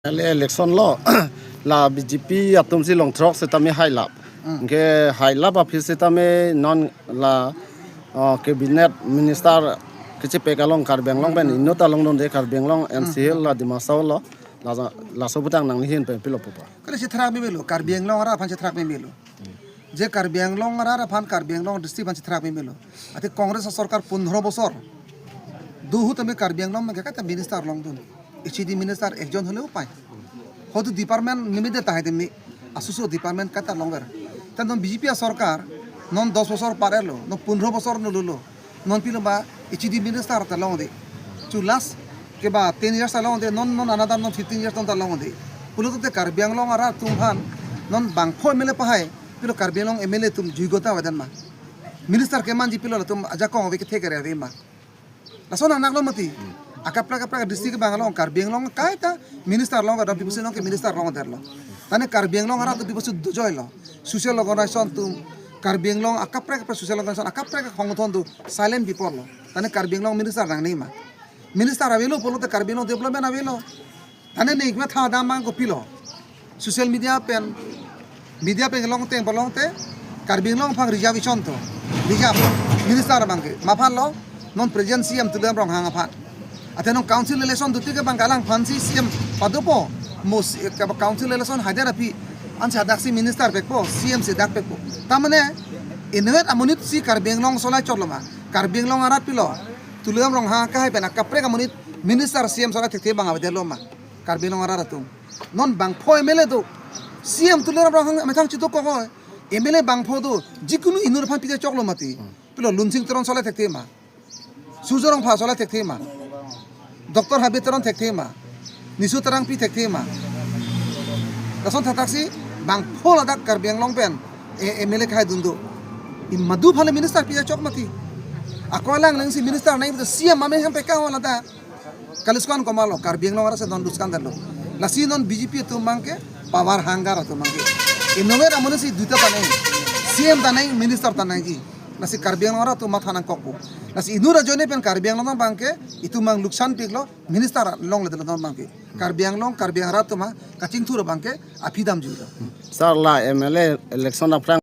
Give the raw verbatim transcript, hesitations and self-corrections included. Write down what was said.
Ele election lo la B J P atum si longthrok setame hailap. Hmm. Ke hailap aphi setame non la, uh, cabinet minister kechepek along Karbi Anglong pen inut along donde Karbi Anglong Hmm. N C Hill la Dima Hasao lo la laso abang nangli ahin pen pilo pupa. Kali si thrak meme lo, Karbi Anglong arat aphan si thrak meme lo. Je Karbi Anglong arat aphan, Karbi Anglong district aphan si thrak meme lo. Athe Congress sorkar pondro bosor do ahut tame Karbi Anglong abangke kaita minister longdun. H A D minister ekjon hole upai. Hotu department nimite tahai tame asoso department kaita longver. Te non B J P asorkar non dos bosor par-etlo, non pondro bosor nolulo. Non pilo ma H A D minister ta longde. Chu last ke ba ten years ta longde, non, non another non fifteen years non ta longde. Pulote Karbi Anglong arat atum aphan non bangpho M L A pahai, pilo Karbi Anglong M L A atum juigota avedet ma. Minister kemanji pilo latum ajakong ave kethe kere ave ma. Lason anak lo mati. Akaprek akaprek district abang along Karbi Anglong kaita minister longver, pi pusi non ke minister longdetlo. Tane Karbi Anglong arat atum pi pusi dojoilo. Social organization atum, Karbi Anglong akaprek akaprek social organization akaprek akhongthon do silent bipor lo. Tane Karbi Anglong minister nangne ma. Minister avelo pulote Karbi Anglong development avelo. Tane ne ikma tha dam mang kopilo. Social media pen, media pen longte, longte, Karbi Anglong aphan reservation do. Reserve, minister abangke. Ma aphan lo, non present C M Tuliram Ronghang aphan. Athe non council election duti ke abang alangphan si C M padopo. Mo si, ke council election hajar aphi. Ansi hadak si minister pekpo, C M si dak pekpo. Ta mane, inutvet amonit si Karbi Anglong solai chotlo ma. Karbi Anglong arat pilo. Tuliram Ronghang akehai pen akaprek amonit minister C M solai thekthe abang avedetlo ma. Karbi Anglong arat atum. Non bangpho M L A do. C M Tuliram Ronghang methang chidokok oi. M L A bangpho do. Jikunu inut aphan pija choklo mati. Pilo Lunsing Teron solai thekthe ma. Surjya Rongphar solai thekthe ma. Doctor Habib Teron thekthe ma. Nisu Terangpi thekthe ma. Lason thatak si bangpho ladak Karbi Anglong pen, eh, M L A kehai dun do. Itum madu aphan le minister pija chok mati. Ako alang nangsi minister nangji C M mame ham pekang wala da. Kali skan komatlo, Karbi Anglong arat si non luskan detlo. Lasi non B J P atum abangke, power hunger atum abangke. Inutvet amonit si duita ta nang. C M ta nang, minister ta nangji. Lasi Karbi Anglong arat atum matha nangkokpo. Lasi inut ajoine pen Karbi Anglong abangke, itum abang luksan piklo, minister longledetlo non abangke. Karbi Anglong, Karbi arat atum kachingthur abangke, aphi damjuilo. Sir la M L A election aphrang